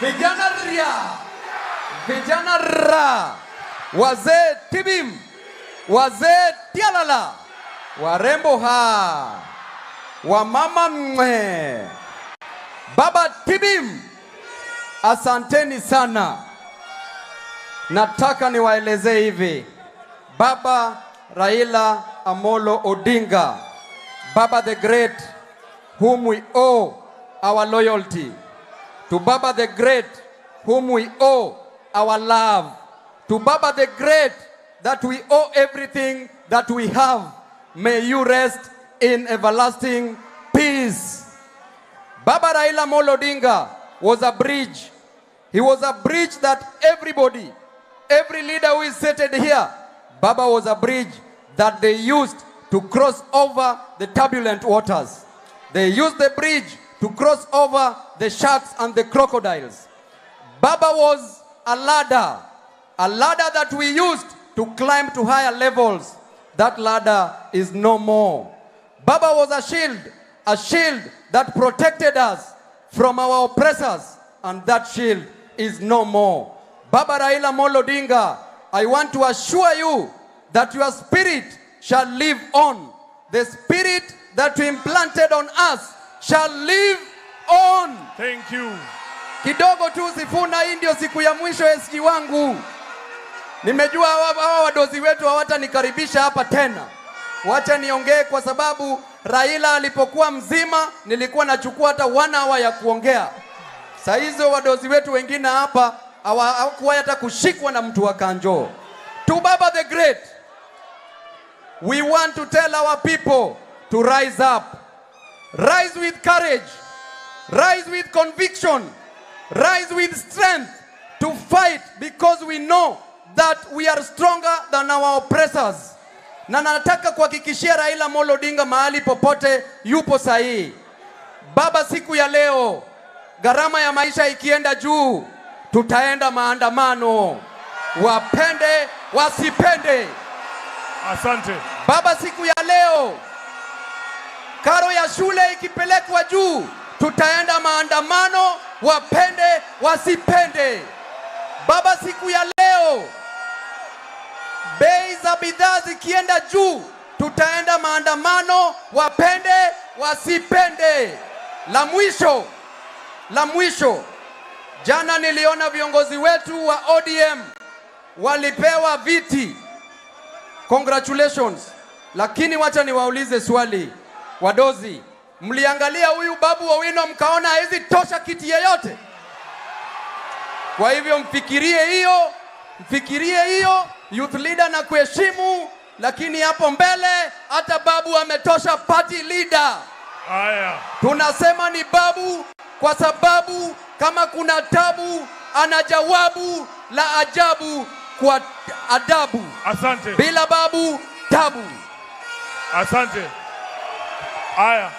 Vijana ria, vijana ra, wazee tibim, wazee tialala, warembo ha, wamama mwe, baba tibim, asanteni sana. Nataka niwaelezee hivi, Baba Raila Amolo Odinga, Baba the Great, whom we owe our loyalty, to Baba the Great, whom we owe our love, to Baba the Great, that we owe everything that we have. May you rest in everlasting peace. Baba Raila Amolo Odinga was a bridge. He was a bridge that everybody, every leader who is seated here, Baba was a bridge that they used to cross over the turbulent waters. They used the bridge to cross over the sharks and the crocodiles. Baba was a ladder that we used to climb to higher levels. That ladder is no more. Baba was a shield that protected us from our oppressors, and that shield is no more. Baba Raila Amolo Odinga, I want to assure you that your spirit shall live on. The spirit that you implanted on us shall live on. Thank you. Kidogo tu Sifuna, hii ndio siku ya mwisho SG wangu. Nimejua hawa wadozi wetu hawatanikaribisha hapa tena. Wacha niongee kwa sababu Raila alipokuwa mzima nilikuwa nachukua hata 1 hour ya kuongea. Saa hizo wadozi wetu wengine hapa hawakuwahi hata kushikwa na mtu wa kanjo. To Baba the Great, we want to tell our people to rise up. Rise with courage. Rise with conviction. Rise with strength to fight because we know that we are stronger than our oppressors. Na nataka kuhakikishia Raila Amolo Odinga mahali popote yupo sahihi. Baba, siku ya leo gharama ya maisha ikienda juu, tutaenda maandamano, wapende wasipende. Asante. Baba, siku ya leo karo ya shule ikipelekwa juu, tutaenda maandamano, wapende wasipende. Baba, siku ya leo bei za bidhaa zikienda juu, tutaenda maandamano, wapende wasipende. La mwisho, la mwisho, jana niliona viongozi wetu wa ODM walipewa viti. Congratulations. Lakini wacha niwaulize swali, wadozi, mliangalia huyu Babu Owino mkaona hawezi tosha kiti yeyote? Kwa hivyo mfikirie hiyo, mfikirie hiyo youth leader na kuheshimu, lakini hapo mbele hata Babu ametosha party leader. Haya. Tunasema ni Babu kwa sababu kama kuna tabu ana jawabu la ajabu kwa adabu. Asante. Bila Babu tabu. Asante. Haya.